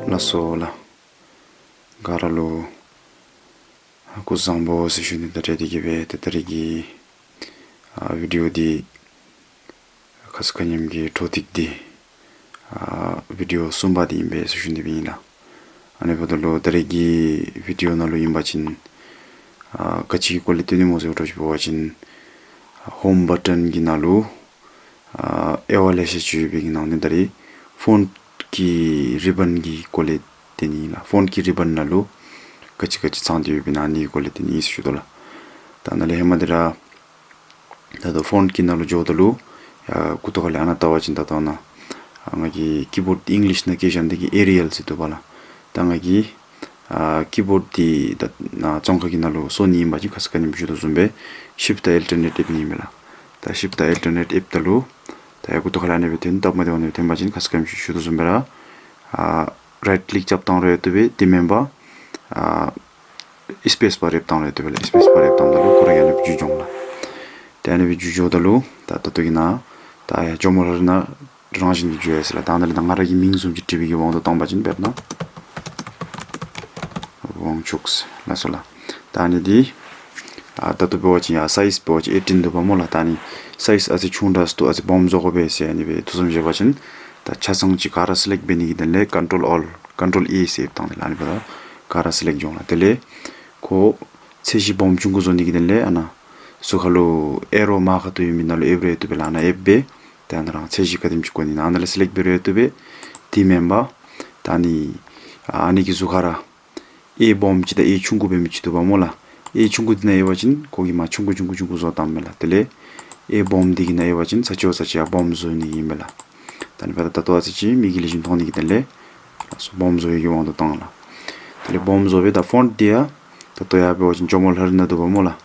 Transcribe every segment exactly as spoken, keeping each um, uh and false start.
ལགས་སོ་ལགས། ག་ར་ལུ་སྐུ་གཟུགས་བཟང་པོ་ཟེར་ཞུ་ནི། ད་རེས་འདི་གིས་སྦེ་ད་ད་རེས་ཀྱི་ཨ་བི་ཌིའོ་འདི་ཁ་ཙ་ཁ་ཉིནམ་གྱི་འཕྲོ་མཐུད་དེ་ཨ་བི་ཌིའོ་གསུམ་པ་འདི་ཨིན་པས་ཟེར་ཞུ་ནི་སྦེ་ཨིན་ལགས། ཨ་ནི་འབདཝ་ད་ལུ་ད་རེས་ཀྱི་བི་ཌིའོ་ནང་ལུ་ཨིན་པ་ཅིན་ཨ་ག་ཅི་གི་སྐོར་ལས་སྟོན་ནི་སྨོ་ཟེར་བ་ཅིན་འབད་བ་ཅིན་ཨ་ཧོམ་བ་ཊོན་གྱི་ནང་ལུ་ཨ་དབྱེ་བ་ལེ་ཤ་ཅིག་ཡོད་པའི་གི་ནང་ནས་ད་རེས་ཕོནཊ་ཀྱི་རི་བཱན་གྱི་སྐོར་ལས་སྟོན་ནི་ཨིན་ལགས། ཕོནཊ་ཀྱི་རི་བཱན་ནང་ལུ་ག་ཅི་ག་ཅི་ཚང་སྟེ་ཡོདཔ་ཨིན་ན་ཨ་ནི་སྐོར་ལས་སྟོན་ནི་ཨིན་ཟེར་ཞུ་དོ་ལགས། ད་ནཱ་ལས་ཧེ་མ་འདི་ར་ད་ལྟོ་ཕོནཊ་ཀྱི་ནང་ལུ་འགྱོཝ་ད་ལུ་ཡ་མགུ་ཏོ་ཁ་ལས་ཨ་ནཱ་བལྟ་བ་ཅིན་ད་ལྟོ་ཨ་ནཱ་ཨ་ང་གིས་ཀི་བོཌ་ཨིང་ལིཤ་ནང་བཀོད་བཞག་ནི་འདི་གིས་ཨེ་རི་ཡལ་ཟེར་འདུག་པ་ལགས། ད་ང་གིས་ཨ་ཀི་བོཌ་འདི་ད་ནཱ་རྫོང་ཁ་གི་ནང་ལུ་སོར་ནི་ཨིན་པ་ཅིན་ཁ་ཙ་ཁ་ཉིནམ་ཞུ་དོ་བཟུམ་སྦེ་ཤིཕཊ་དང་ཨལ་ཊར་ནེཊ་ཨེབ་ནི་ཨིན་པས་ལགས། ད་ཤིཕཊ་དང་ཨལ་ཊར་ནེཊ་ཨེབ་ད་ལུ་ད་ཡ་མགུ་ཏོ་ཁ་ལས་ཨ་ནི་སྦེ་འཐོན། སྟབས་མ་བདེཝ་ཨ་ནི་སྦེ་འཐོན་པ་ཅིན་ཁ་ཙ་ཁ་ཉིནམ་ཞུ་དོ་བཟུམ་སྦེ་ར་ཨ་རའིཊ་ཀི་ལིཀ་རྐྱབ་བཏང་རུང་ཡང་བཏུབ་པས། དེ་མེན་པར་ཨ་སི་པེསི་བཱར་ཡང་བཏང་རུང་ཡང་བཏུབ་པས་ལགས། སི་པེསི་བཱར་ཡང་བཏངམ་ད་ལུ་ཁོ་ར་གིས་ཨ་ནི་སྦེ་འགྱོ་འོང་ལགས། ཏེ་ཨ་ནི་སྦེ་འགྱོ་འགྱོཝ་ད་ལུ་ད་ད་ལྟོ་གི་ནང་ད་ཡ་ཇོ་མོ་ལྷ་རི་ནང་རང་བཞིན་གྱིས་འགྱོ་ཡི་ཟེར་ལགས། ད་ནཱ་ལས་ད་ང་ར་གི་མིང་བཟུམ་ཅིག་བྲིས་པའི་གི་དབང་དུ་བཏང་པ་ཅིན་དཔེར་ན་དབང་ཕྱུག་ཟེར་ལགས་སོ་ལགས། ད་ཨ་ནི་འདི་ཨ་ད་ལྟོ་འབད་བ་ཅིན་ཡ་སའིཛ་འབད་བ་ཅིན་ཨེ་ཊིན་འདུག་པ་སྨོ་ལགས། ད་ཨ་ནི་སའིཛ་ཨ་ཙི་ཆུང་དྲགས་སུ་ཨ་ཙི་སྦོམ་བཟོ་དགོ་པས་ཟེར་ཨ་ནི་སྦེ་ཐུགས་བསམ་བཞེས་པ་ཅིན་ད་ཆ་ཚང་ཅིག་ག་ར་སི་ལེཀཊ་འབད་ནི་གི་དོན་ལས་ཀོན་ཊོལ་ཨོལ་ཀོན་ཊོལ་ཨེ་ཟེར་ཨེབ་བཏང་སྟེ་ལགས། ཨ་ནི་འབདཝ་ད་ག་ར་སི་ལེཀཊ་འགྱོ་འོང་ལགས། དེ་ལས་ཁོ་ཚད་གཞི་སྦོམ་ཆུང་ཀུ་བཟོ་ནི་གི་དོན་ལས་ཨ་ནཱ་ཟུར་ཁ་ལུ་ཨེ་རོ་མར་ཀ་བཏོན་ཡོད་མི་ནང་ལུ་ཨེབ་རུང་ཡང་བཏུབ་པས་ལགས། ཨ་ནཱ་ཨེབ་སྦེ་ཏེ་ཨ་ནཱ་རང་ཚད་གཞི་ག་དེམ་ཅིག་དགོ་ནི་ཨིན་ན་ཨ་ནཱ་ལས་སི་ལེཀཊ་འབད་རུང་ཡང་བཏུབ་པས། དེ་མེན་པར་ད་ཨ་ནི་ཨ་ནི་གི་ཟུར་ཁ་ར་ཨེ་སྦོམ་ཅིག་དང་ཨེ་ཆུང་ཀུ་འབད་མི་ཅིག་འདུག་པ་སྨོ་ལགས། ཨེ་ཆུང་ཀུ་འདི་ནང་ཨེབ་པ་ཅིན་ཁོ་གིས་མར་ཆུང་ཀུ་ཆུང་ཀུ་ཆུང་ཀུ་བཟོ་བཏངམ་མས་ལགས། དེ་ལས་ཨེ་སྦོམ་འདི་གི་ནང་ཨེབ་པ་ཅིན་ཚར་གཅིག་བ་ཚར་གཅིག་ཡར་སྦོམ་བཟོ་ནི་ཨིན་མས་ལགས། ད་ཨ་ནི་འབདཝ་ད་ད་ལྟོ་ཨ་ཙི་ཅིག་མིག་གིས་ལེགས་ཤོམ་མཐོང་ནི་གི་དོན་ལས་ལགས་སོ་སྦོམ་བཟོ་བའི་གི་དབང་དུ་བཏང་ལགས། དེ་ལས་སྦོམ་བཟོ་སྦེ་ད་ཕོནཊ་འདི་ཡང་ད་ལྟོ་ཡར་འབད་བ་ཅིན་ཇོ་མོ་ལྷ་རི་ནང་འདུག་པ་སྨོ་ལགས།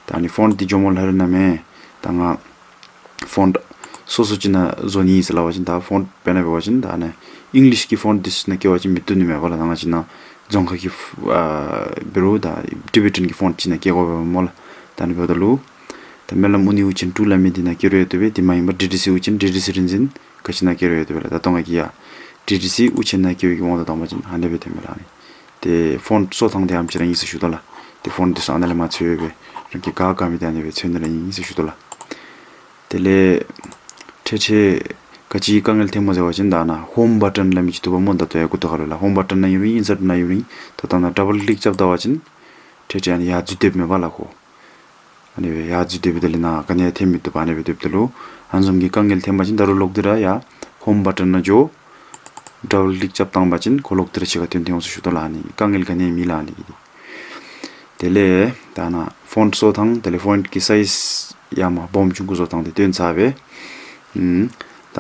ད་ཨ་ནི་ཕོནཊ་འདི་ཇོ་མོ་ལྷ་རི་ནང་མེན། ད་ང་ཕོནཊ་སོ་སོ་ཅིག་ནང་བཟོ་ནི་ཨིན་ཟེར་སླབ་པ་ཅིན་ད་ཕོནཊ་དཔེར་ན་འབད་བ་ཅིན་ད་ཨ་ནི་ཨིང་ལིཤ་གི་ཕོནཊ་འདི་ཚུ་ནང་བཀལ་བ་ཅིན་མི་བཏུབ་ནི་མས་པ་ལགས། ད་ང་བཅས་ནཱ་རྫོང་ཁ་གི་ཨ་འབད་རུང་ད་ཊི་བེ་ཊན་གྱི་ཕོནཊ་ཅིག་ནང་བཀལ་དགོ་པས་སྨོ་ལགས། ད་ཨ་ནི་འབདཝ་ད་ལུ་ད་སྨོན་ལམ་དབུ་ནི་དབུ་ཅན་ཊུ་སླབ་མི་འདི་ནང་བཀལ་རུང་ཡང་བཏུབ་པས། དེ་མ་ཡིན་པར་ཌི་ཊི་སི་དབུ་ཅན་ཌི་ཊི་སི་རིག་འཛིན་ག་ཅི་ནང་བཀལ་རུང་ཡང་བཏུབ་པས་ལགས། ད་ལྟོ་ང་གིས་ཡ་ཌི་ཊི་སི་དབུ་ཅན་ནང་བཀལ་བའི་གི་དབང་དུ་བཏང་པ་ཅིན་ཨ་ནི་སྦེ་ཐོནམ་མས་ལགས། ཨ་ནི་ཏེ་ཕོནཊ་བཟོ་ཐངས་འདི་ཨ་ནེམ་ཅིག་ར་ཨིན་ཟེར་ཞུ་དོ་ལགས། ཏེ་ཕོནཊ་འདི་ཚུ་ཨ་ནཱ་ལས་མར་འཚོལ་སྦེ་རང་གིས་ག་དགའ་མི་འདི་ཨ་ནི་སྦེ་འཚོལ་ནི་ར་ཨིན་ཟེར་ཞུ་དོ་ལགས། དེ་ལས་འཕྲལ་འཕྲལ་ག་ཅི་དཀའ་ངལ་ཐོནམ་སྨོ་ཟེར་བ་ཅིན་ད་ནཱ་ཧོམ་བ་ཊོན་སླབ་མི་ཅིག་འདུག་པ་སྨོ། ད་ལྟོ་ཡར་མགུ་ཏོ་ཁ་ལུ་ལགས། ཧོམ་བ་ཊོན་ནང་ཨིན་རུང་ཨིན་ཨིན་སརཊ་ནང་ཨིན་རུང་ད་ལྟོ་ནཱ་ཌབ་བཱལ་ཀི་ལིཀ་རྐྱབ་ད་པ་ཅིན་འཕྲལ་འཕྲལ་ཨ་ནི་ཡར་འཛུལ་སྡོདཔ་མས་པ་ལགས་ཁོ། ཨ་ནི་སྦེ་ཡར་འཛུལ་སྡོདཔ་ད་ལས་ནཱ་ག་ནི་ཡང་ཐོན་མི་བཏུབ་པས། ཨ་ནི་སྦེ་སྡོདཔ་ད་ལུ་ཨ་ནི་བཟུམ་གྱི་དཀའ་ངལ་ཐོན་པ་ཅིན་ད་རུང་ལོག་སྟེ་ར་ཡར་ཧོམ་བ་ཊོན་ནང་འགྱོ། ཌབ་བཱལ་ཀི་ལིཀ་རྐྱབ་བཏང་པ་ཅིན་ཁོ་ལོག་སྟེ་ར་ཕྱི་ཁར་ཐོན་ཐོན་འོང་ཟེར་ཞུ་དོ་ལགས། ཨ་ནི་དཀའ་ངལ་ག་ནི་ཡང་མེད་ལགས་ཨ་ནི་གི་འདི། དེ་ལས་ད་ནཱ་ཕོནཊ་བཟོ་ཐངས་དེ་ལས་ཕོནཊ་གི་སའིཛ་ཡར་མར་སྦོམ་ཆུང་ཀུ་བཟོ་ཐངས་འདི་སྟོན་ཚར་བས། ཨུམ་ད་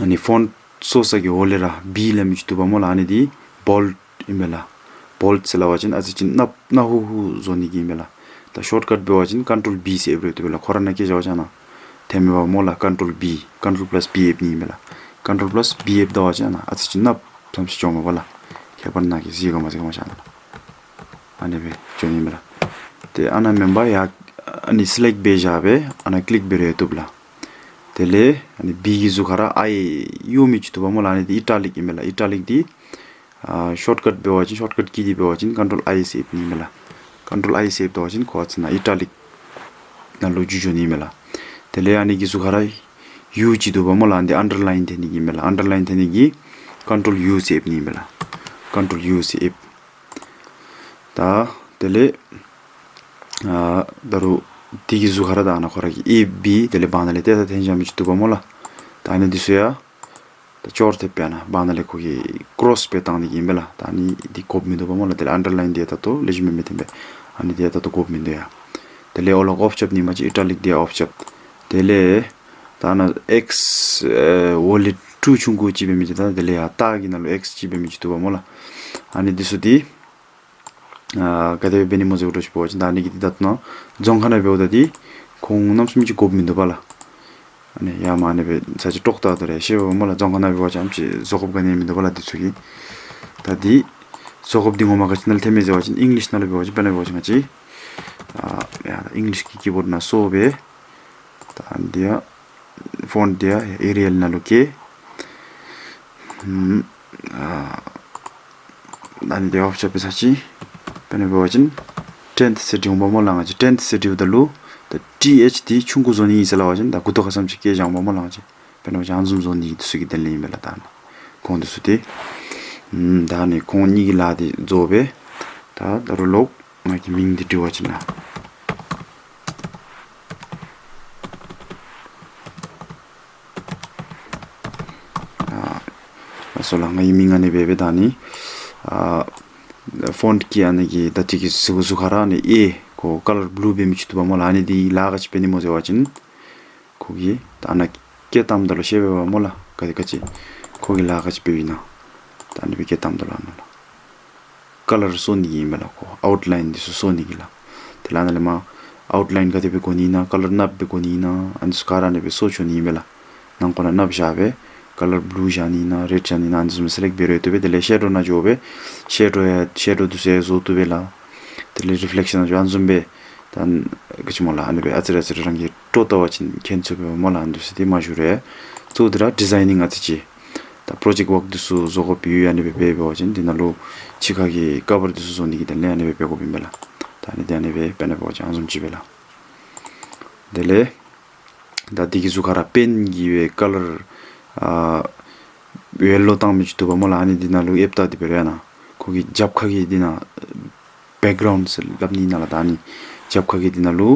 ཨ་ནི་ཕོནཊ་བཟོ་ས་གི་འོག་ལས་ར་བི་སླབ་མི་ཅིག་འདུག་པ་སྨོ་ལགས། ཨ་ནི་འདི་བོལཌ་ཨིན་པས་ལགས། བོལཌ་ཟེར་སླབ་པ་ཅིན་ཨ་ཙི་ཅིག་ནགཔོ་ནག་ཧུ་ཧུ་བཟོ་ནི་གི་ཨིན་པས་ལགས། ད་ཤོཊ་ཀཊ་འབད་བ་ཅིན་ཀོན་ཊོལ་བི་ཟེར་ཨེབ་རུང་བཏུབ་པས་ལགས། ཁོ་ར་ནང་བཀལ་བཞག་པ་ཅིན་ཨ་ནཱ་ཐོནམ་མས་པ་སྨོ་ལགས། ཀོན་ཊོལ་བི་ཀོན་ཊོལ་པ་ལཱསི་བི་ཨེབ་ནི་ཨིན་པས་ལགས། ཀོན་ཊོལ་པ་ལཱསི་བི་ཨེབ་ད་པ་ཅིན་ཨ་ནཱ་ཨ་ཙི་ཅིག་ནགཔོ་ཐམས་ཅད་འགྱོཝ་མས་པ་ལགས། ཁྱད་པར་ནཱ་གིས་གཟིགས་དགོ་མ་གཟིགས་དགོ་མ་ཤེས་ན་ཨ་ནི་སྦེ་འགྱོ་ནི་ཨིན་པས་ལགས། ཏེ་ཨ་ནཱ་མེན་པར་ཡར་ཨ་ནི་སི་ལེཀཊ་འབད་བཞག་སྦེ་ཨ་ནཱ་ཀི་ལིཀ་འབད་རུང་ཡང་བཏུབ་ལགས། དེ་ལས་ཨ་ནི་བི་གི་གཟུགས་ཁར་ར་ཨའི་གཡོ་མི་ཅིག་འདུག་པ་སྨོ་ལགས། ཨ་ནི་འདི་ཨི་ཊ་ལིཀ་ཨིན་པས་ལགས། ཨི་ཊ་ལིཀ་འདི་ཨ་ཤོཊ་ཀཊ་འབད་བ་ཅིན་ཤོཊ་ཀཊ་ཀི་འདི་འབད་བ་ཅིན་ཀོན་ཊོལ་ཨའི་ཟེར་ཨེབ་ནི་ཨིན་པས་ལགས། ཀོན་ཊོལ་ཨའི་ཟེར་ཨེབ་ད་པ་ཅིན་ཁོ་ཨ་ཙི་ནཱ་ཨི་ཊ་ལིཀ་ནང་ལུ་འགྱུར་འགྱོ་ནི་ཨིན་པས་ལགས། དེ་ལས་ཨ་ནི་གི་གཟུགས་ཁར་ར་ཡུ་ཅིག་འདུག་པ་སྨོ་ལགས། ཨ་ནི་འདི་ཨན་ཌར་ལའིན་འཐོན་ནི་གི་ཨིན་པས་ལགས། ཨན་ཌར་ལའིན་འཐོན་ནི་གི་ཀོན་ཊོལ་ཡུ་ཟེར་ཨེབ་ནི་ཨིན་པས་ལགས། ཀོན་ཊོལ་ཡུ་ཟེར་ཨེབ། ད་དེ་ལས་ཨ་ད་རུང་འདི་གི་གཟུགས་ཁར་ར་ད་ནཱ་ཁོ་ར་གི་ཨེ་བི་དེ་ལས་བར་ན་ལས་ཏེ་ད་འཐོན་བཞག་མི་ཅིག་འདུག་པ་སྨོ་ལགས། ད་ཨ་ནི་འདི་ཚུ་ཡང་ད་ཅོར་ཏེ་སྦེ་ཨ་ནཱ་བར་ན་ལས་ཁོ་གིས་ཀོ་རོསི་སྦེ་བཏང་ནི་གི་ཨིན་པས་ལགས། ད་ཨ་ནི་འདི་དགོཔ་མིན་འདུག་པ་སྨོ་ལགས། དེ་ལས་ཨན་ཌར་ལའིན་འདི་ད་ལྟོ་ལེགས་ཤོམ་མེད་མི་ཐོན་པས། ཨ་ནི་འདི་ད་ལྟོ་དགོཔ་མིན་འདུག་ཡ། དེ་ལས་ཨོ་ལོག་ཨོཕ་རྐྱབ་ནི་མ་གཞི་ཨི་ཊ་ལིཀ་འདི་ཡང་ཨོཕ་རྐྱབ། དེ་ལས་ད་ནཱ་ཨེགསི་ཨེ་འོག་ལས་ཊུ་ཆུང་ཀུ་ཅིག་འབད་མི་ཅིག་ད་དེ་ལས་ཡར་རྟ་གི་ནང་ལུ་ཨེགསི་ཅིག་འབད་མི་ཅིག་འདུག་པ་སྨོ་ལགས། ཨ་ནི་འདི་ཚུ་འདི་ཨ་ག་དེ་སྦེ་འབད་ནི་སྨོ་ཟེར་བ་ཅིན་ད་ཨ་ནི་གི་འདི་ད་ལྟོ་ནཱ་རྫོང་ཁ་ནང་འབདཝ་ད་འདི་ཁོང་གནམ་མེད་ས་མེད་ཅིག་དགོཔ་མིན་འདུག་པ་ལགས། ཨ་ནི་ཡར་མར་ཨ་ནི་སྦེ་ཚར་གཅིག་དཀྲོག་ད་དོ་རེ་ཤེས་པ་སྨོ་ལགས། རྫོང་ཁ་ནང་འབད་བ་ཅིན་ཨ་ནེམ་ཅིག་བཟོ་དགོཔ་ག་ནི་ཡང་མིན་འདུག་པ་ལགས། འདི་ཚུ་གི་ད་འདི་བཟོ་དགོཔ་འདི་ངོ་མ་ག་ཅི་ནང་ལས་ཐོནམ་མས་ཟེར་བ་ཅིན་ཨིང་ལིཤ་ནང་ལུ་འབད་བ་ཅིན་དཔེར་ན་འབད་བ་ཅིན་ང་བཅས་ཨ་ཡ་ཨིང་ལིཤ་གི་ཀི་བོཌ་ནང་སོར་སྦེ་ད་འདི་ཡང་ཕོནཊ་འདི་ཡང་ཨེ་རི་ཡལ་ནང་ལུ་བཀལ། ཨམ་ཨ་ ད་ཨ་ནི་འདི་ཨོཕ་ཆ་པེ་ས་ཅིག་དཔེར་ན་འབད་བ་ཅིན་ཊེན་ཐི་ཟེར་བྲིཝ་མས་སྨོ་ལགས། ང་བཅས་ཊེན་ཐི་ཟེར་བྲིཝ་ད་ལུ་ད་ཊི་ཨེཆ་འདི་ཆུང་ཀུ་བཟོ་ནི་ཨིན་ཟེར་སླབ་པ་ཅིན་ད་མགུ་ཏོ་ཁར་ཙམ་ཅིག་བཀལ་བཞགཔ་མས་སྨོ་ལགས། ང་བཅས་དཔེར་ན་འབད་བ་ཅིན་ཨ་ནི་བཟུམ་བཟོ་ནི་འདི་ཚུ་གི་དོན་ལས་ཨིན་པས་ལགས། ད་ཨ་ནི་ཁོང་འདི་ཚུ་ཏེ་ཨམ་ད་ཨ་ནི་ཁོང་གཉིས་ཀྱི་ལཱ་འདི་རྫོགས་པས། ད་ད་རུང་ལོག་ང་གིས་མིང་འདི་འབྲི་བ་ཅིན་ལགས། ཨ་ལགས་སོ་ལགས། ངེའི་མིང་ཨ་ནི་སྦེ་འབད། ད་ཨ་ནི་ཨ་ཕོནཊ་གི་ཨ་ནི་གི་ད་ཅི་གི་ཟུར་ཁ་ར་ཨ་ནི་ཨེ་ཁོ་ཀ་ལར་བུ་ལུ་འབད་མི་ཅིག་འདུག་པ་སྨོ་ལགས། ཨ་ནི་འདི་ལཱ་ག་ཅི་འབད་ནི་སྨོ་ཟེར་བ་ཅིན་ཁོ་གིས་ད་ཨ་ནཱ་བཀལ་བཏངམ་ད་ལུ་ཤེས་པས་པ་སྨོ་ལགས། ག་དེ་ག་ཅི་ཁོ་གིས་ལཱ་ག་ཅི་འབདཝ་ཨིན་ན། ད་ཨ་ནི་སྦེ་བཀལ་བཏངམ་ད་ལུ་ཨ་ནཱ་ལགས། ཀ་ལར་བཟོ་ནི་ཨིན་པས་ལགས། ཁོ་ཨའུཊ་ལའིན་འདི་ཚུ་བཟོ་ནི་གི་ལགས། དེ་ལས་ཨ་ནཱ་ལས་མར་ཨའུཊ་ལའིན་ག་དེ་སྦེ་དགོ་ནི་ཨིན་ན། ཀ་ལར་གནགཔོ་སྦེ་དགོ་ནི་ཨིན་ན། ཨ་ནི་ཚུ་ག་ར་ཨ་ནི་སྦེ་བཟོ་ཆོག་ནི་ཨིན་པས་ལགས། ནང་ཁོག་ནང་གནགཔོ་བཞག་སྦེ་ཀ་ལར་བུ་ལུ་བཞག་ནི་ཨིན་ན་རེཌ་བཞག་ནི་ཨིན་ན། ཨ་ནི་ཚུ་སི་ལེཀཊ་འབད་རུང་བཏུབ་པས། དེ་ལས་ཤེ་ཌོ་ནང་འགྱོ་སྦེ་ཤེ་ཌོ་ཡང་ཤེ་ཌོ་འདི་ཚུ་ཡང་བཟོ་བཏུབ་པས་ལགས། དེ་ལས་རི་ཕི་ལེཀ་ཤཱན་ནང་འགྱོ་ཨ་ནི་བཟུམ་སྦེ་ད་ག་ཅི་སྨོ་ལགས། ཨ་ནི་སྦེ་ཨ་ཙི་རེ་ཨ་ཙི་རེ་རང་གིས་དཀྲོག་བལྟ་བ་ཅིན་མཁྱེན་ཚུགས་པས་པ་སྨོ་ལགས། ཨ་ནི་འདི་ཚུ་ཏེ་མ་ཞུ་རུང་གཙོ་བོ་འདི་ར་ཌི་ཛའི་ནིང་ཨ་ཙི་ཅིག་ད་པྲོ་ཇེཀཊ་ཝརཀ་འདི་ཚུ་བཟོ་དགོཔ་ཡོད། ཨ་ནི་སྦེ་འབད་བ་ཅིན་འདི་ནང་ལུ་ཕྱི་ཁ་གི་ཀ་བར་འདི་ཚུ་བཟོ་ནི་གི་དོན་ལས་ཨ་ནི་སྦེ་འབད་དགོཔ་ཨིན་པས་ལགས། ད་ཨ་ནི་འདི་ཨ་ནི་སྦེ་དཔེར་ན་འབད་བ་ཅིན་ཨ་ནི་བཟུམ་ཅིག་སྦེ་ལགས། དེ་ལས་ད་འདི་གི་ཟུར་ཁ་ར་པེན་གྱི་སྦེ་ཀ་ལར་ཨ་ཡེ་ལོ་བཏང་མི་ཅིག་འདུག་པ་སྨོ་ལགས། ཨ་ནི་འདི་ནང་ལུ་ཨེབ་བལྟ་སྟེ་འབད་རུང་ཨ་ནཱ་ཁོ་གི་རྒྱབ་ཁ་གི་འདི་ནང་བེཀ་གརའུནཌ་ཟེར་སླབ་ནི་ཨིན་ན་ལགས། ད་ཨ་ནི་རྒྱབ་ཁ་གི་འདི་ནང་ལུ་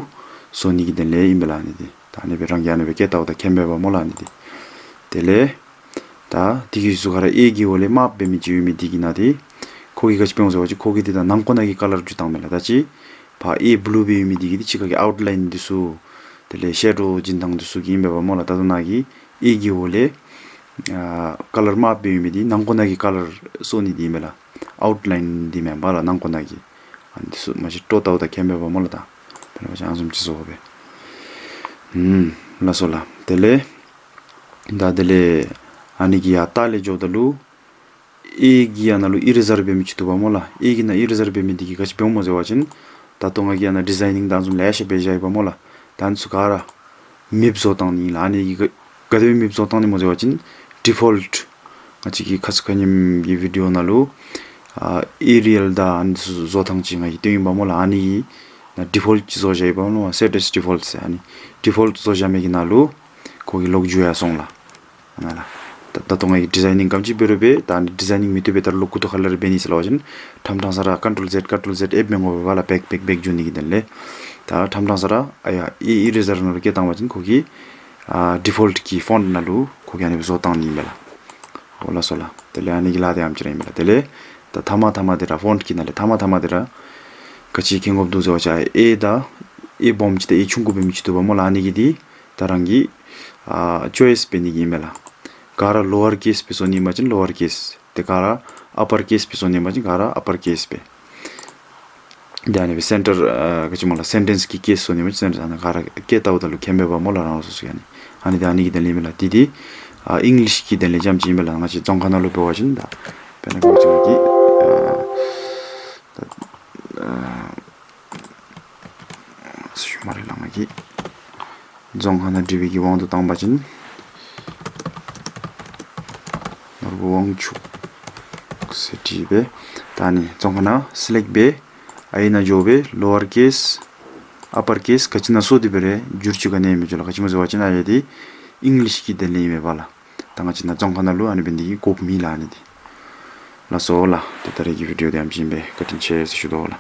བཟོ་ནི་གི་དོན་ལས་ཨིན་པས་ལགས། ཨ་ནི་འདི་ད་ཨ་ནི་སྦེ་རང་གིས་ཨ་ནི་སྦེ་བཀལ་བལྟཝ་ད་མཁྱེན་པས་པ་སྨོ་ལགས། ཨ་ནི་འདི་དེ་ལས་ད་འདི་གི་ཟུར་ཁ་ར་ཨེ་གི་འོག་ལས་དམརཔོ་འབད་མི་ཅིག་ཡོད་མི་འདི་གི་ནང་འདི་ཁོ་གིས་ག་ཅི་འབད་འོང་ཟེར་བ་ཅིན་ཁོ་གིས་འདི་ད་ནང་ཁོག་ནང་གི་ཀ་ལར་བསྒྱུར་བཏངམ་མས་ལགས། ད་ཅི་ཕར་ཨེ་བུ་ལུ་འབད་ཡོད་མི་འདི་གིས་འདི་ཕྱི་ཁ་གི་ཨའུཊ་ལའིན་འདི་ཚུ་དེ་ལས་ཤེ་ཌོ་བྱིན་ཐངས་འདི་ཚུ་གིས་ཨིན་པས་པ་སྨོ་ལགས། ད་ལྟོ་ནཱ་གི་ཨེ་གི་འོག་ལས་ཨ་ཀ་ལར་དམརཔོ་འབད་ཡོད་མི་འདི་ནང་ཁོག་ནང་གི་ཀ་ལར་བཟོ་ནི་འདི་ཨིན་པས་ལགས། ཨའུཊ་ལའིན་འདི་མེན་པ་ལགས། ནང་ཁོག་ནང་གི་ཨ་ནི་འདི་ཚུ་མ་གཞི་དཀྲོག་བལྟཝ་ད་མཁྱེན་པས་པ་སྨོ་ལགས། ད་དཔེར་ན་འབད་བ་ཅིན་ཨ་ནི་བཟུམ་ཅིག་བཟོ་དགོ་པས། ཨམ་ལགས་སོ་ལགས། དེ་ལས་ད་དེ་ལས་ཨ་ནི་གི་ཡར་ལྟག་ལས་འགྱོཝ་ད་ལུ་ཨེ་གི་ཨ་ནཱ་ལུ་ཨི་རེ་ཛར་འབད་མི་ཅིག་འདུག་པ་སྨོ་ལགས། ཨེ་གི་ནང་ཨི་རེ་ཛར་འབད་མི་འདི་གིས་ག་ཅི་འབད་འོང་སྨོ་ཟེར་བ་ཅིན་ད་ལྟོ་ང་གིས་ཨ་ནཱ་ཌི་ཛའི་ནིང་ད་ཨ་ནི་བཟུམ་ལེ་ཤ་འབད་བཞག་ཡི་པ་སྨོ་ལགས། ད་ཨ་ནི་ཚུ་ག་ར་མེདཔ་བཟོ་བཏང་ནི་ལགས། ཨ་ནི་གིས་ག་དེ་སྦེ་མེདཔ་བཟོ་བཏང་ནི་སྨོ་ཟེར་བ་ཅིན་ཌི་ཕོལཊ་ང་བཅས་ཀྱིས་ཁ་ཙ་ཁ་ཉིནམ་གྱི་བི་ཌི་ཨོ་ནང་ལུ་ཨ་ཨེ་རི་ཡལ་དང་ཨ་ནི་ཚུ་བཟོ་ཐངས་ཅིག་ང་གིས་སྟོན་ཡི་པ་སྨོ་ལགས། ཨ་ནི་གི་ནང་ཌི་ཕོལཊ་ཅིག་བཟོ་བཞག་ཡི་པ་སྨོ་ལགས། སེཊ་ཨེས་ཌི་ཕོལཊ་ཟེར། ཨ་ནི་ཌི་ཕོལཊ་བཟོ་བཞག་མི་གི་ནང་ལུ་ཁོ་གིས་ལོག་འགྱོ་ཡར་སོང་ལགས། ཨ་ནཱ་ལགས། ད་ད་ལྟོ་ང་གིས་ཌི་ཛའི་ནིང་ག་དེམ་ཅིག་འབད་རུང་འབད། ད་ཨ་ནི་ཌི་ཛའི་ནིང་མི་བཏུབ་པས། ད་ལོག་མགུ་ཏོ་ཁ་ལས་ར་འབད་ནི་ཟེར་སླབ་པ་ཅིན་ཕྲང་ཕྲང་ས་ར་ཀོན་ཊོལ་ཛེཌ་ཀོན་ཊོལ་ཛེཌ་ཨེབ་མི་འོང་པས་པ་ལགས། བེཀ་བེཀ་བེཀ་འགྱོ་ནི་གི་དོན་ལས། ད་ཕྲང་ཕྲང་ས་ར་ཨ་ཡར་ཨེ་ཨི་རེ་ཛར་ནང་ལུ་བཀལ་བཏང་པ་ཅིན་ཁོ་གིས་ཨ་ཌི་ཕོལཊ་གི་ཕོནཊ་ནང་ལུ་ཁོ་གིས་ཨ་ནི་སྦེ་བཟོ་བཏང་ནི་ཨིན་པས་ལགས། འོ་ལགས་སོ་ལགས། དེ་ལས་ཨ་ནི་གི་ལཱ་འདི་ཨ་ནེམ་ཅིག་ར་ཨིན་པས་ལགས། དེ་ལས་ད་མཐའ་མ་མཐའ་མ་འདི་ར་ཕོནཊ་གི་ནང་ལས་མཐའ་མ་མཐའ་མ་འདི་ར་ག་ཅི་མཁྱེན་དགོཔ་འདུག་ཟེར་བ་ཅིན་ཨེ་ད་ཨེ་སྦོམ་ཅིག་དང་ཨེ་ཆུང་ཀུ་འབད་མི་ཅིག་འདུག་པ་སྨོ་ལགས། ཨ་ནི་གི་འདི་ད་རང་གིས་ཨ་ཅོའི་སི་འབད་ནི་གི་ཨིན་པས་ལགས། ག་ར་ལོ་ཨར་ཀེསི་སྦེ་བཟོ་ནི་ཨིན་པ་ཅིན་ལོ་ཨར་ཀེསི། དེ་ག་ར་ཨ་པར་ཀེསི་སྦེ་བཟོ་ནི་ཨིན་པ་ཅིན་ག་ར་ཨ་པར་ཀེསི་སྦེ། དེ་ཨ་ནི་སྦེ་སེན་ཊར་ཨ་ག་ཅི་སྨོ་ལགས། སེན་ཊེནསི་གི་ཀེསི་བཟོ་ནི་ཨིན་པ་ཅིན་སེན་ཊེནསི་ཨ་ནཱ་ག་ར་བཀལ་བལྟཝ་ད་ལུ་མཁྱེན་པས་པ་སྨོ་ལགས། རང་སོ་སོ་གིས་ཨ་ནི་ཨ་ནི་འདི་ཨ་ནི་གི་དོན་ལས་ཨིན་པས་ལགས། འདི་འདི་ཨ་ཨིང་ལིཤ་གི་དོན་ལས་རྐྱངམ་ཅིག་ཨིན་པས་ལགས། ང་བཅས་རྫོང་ཁ་ནང་ལུ་འབད་བ་ཅིན་ད་དཔེར་ན་འབད་བ་ཅིན་ང་གིས་ཨ་ད་ཨ་ཤུལ་མ་རེ་ལགས། ང་གིས་རྫོང་ཁ་ནང་འབྲི་བའི་གི་དབང་དུ་བཏང་པ་ཅིན་ནོར་བུ་དབང་ཕྱུག་ཟེར་བྲིས་སྦེ་ད་ཨ་ནི་རྫོང་ཁ་ནང་སི་ལེཀཊ་འབད། ཨའི་ནང་འགྱོ་སྦེ་ལོ་ཨར་ཀེསི་ཨ་པར་ཀེསི་ག་ཅི་ནང་བཟོ་སྟེ་འབད་རུང་འགྱུར་བཅོས་ག་ནི་ཡང་མི་འགྱོ་ལགས། ག་ཅི་སྨོ་ཟེར་བ་ཅིན་ཨ་ཡ་འདི་ཨིང་ལིཤ་གི་དོན་ལས་ཨིན་མས་པ་ལགས། ད་ང་བཅས་ནཱ་རྫོང་ཁ་ནང་ལུ་ཨ་ནི་འབད་ནི་གི་དགོཔ་མེད་ལགས། ཨ་ནི་འདི་ལགས་སོ་ལགས། ད་ད་རེས་ཀྱི་བི་ཌི་ཨོ་འདི་ཨ་ནེམ་ཅིག་ཨིན་པས། བཀའ་དྲིན་ཆེ་ཟེར་ཞུ་དོ་ལགས།